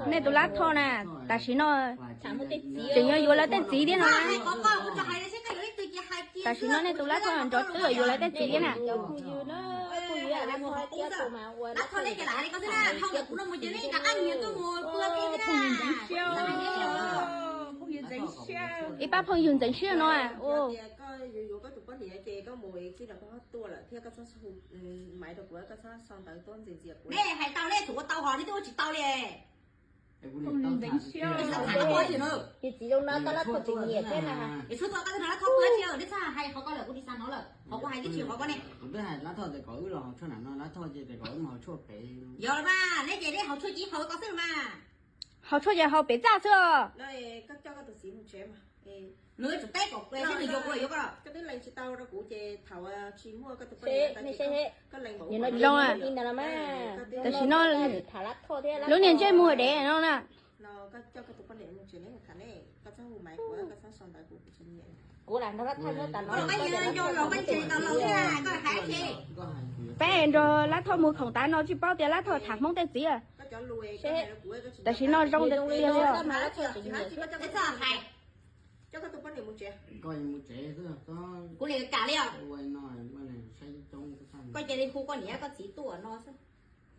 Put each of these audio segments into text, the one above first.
Nej tus Lab Thoj na, tam sim no tseem yuav yuav lawv tej txiv thiab no. Tam sim no nej tus Lab Thoj nrov twb yuav lawv tej txiv thiab na. Ib pab phooj ywg ntxeev siab no. Hais tau li, tsuas ua tau hos li, twb ua tsis tau li. Tus txiv zoo no tau Lab Thoj tsis nyiam thiab na. Kuv twb hais Lab Thoj tias kom wb los haus tshuaj nram no, Lab Thoj ces tias kom wb mus haus tshuaj pem. Yog mas, neb ces neb haus tshuaj ces haus koj xwb mas. Haus tshuaj ces haus pem txaj xwb os. Nws tsis teb kom kuv, nws yuav kuv los yuav koj. Koj twb lees tsis tau rau kuv ces thaum tsis muaj koj tus poj niam ntawd ces koj lees npaum zoo li ntawd los mas. Tam sim no lub niag ntsej muag dev no na. Peb nrog Lab Thoj mus khoom tav no tsis paub tias Lab Thoj tham Hmoob tej txiv. Tam sim no zoo tiag tiag li os.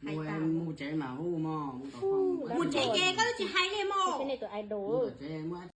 Mus tsev mas hu mog, mus tsev ces mus tsev, koj twb tsis hais li mog.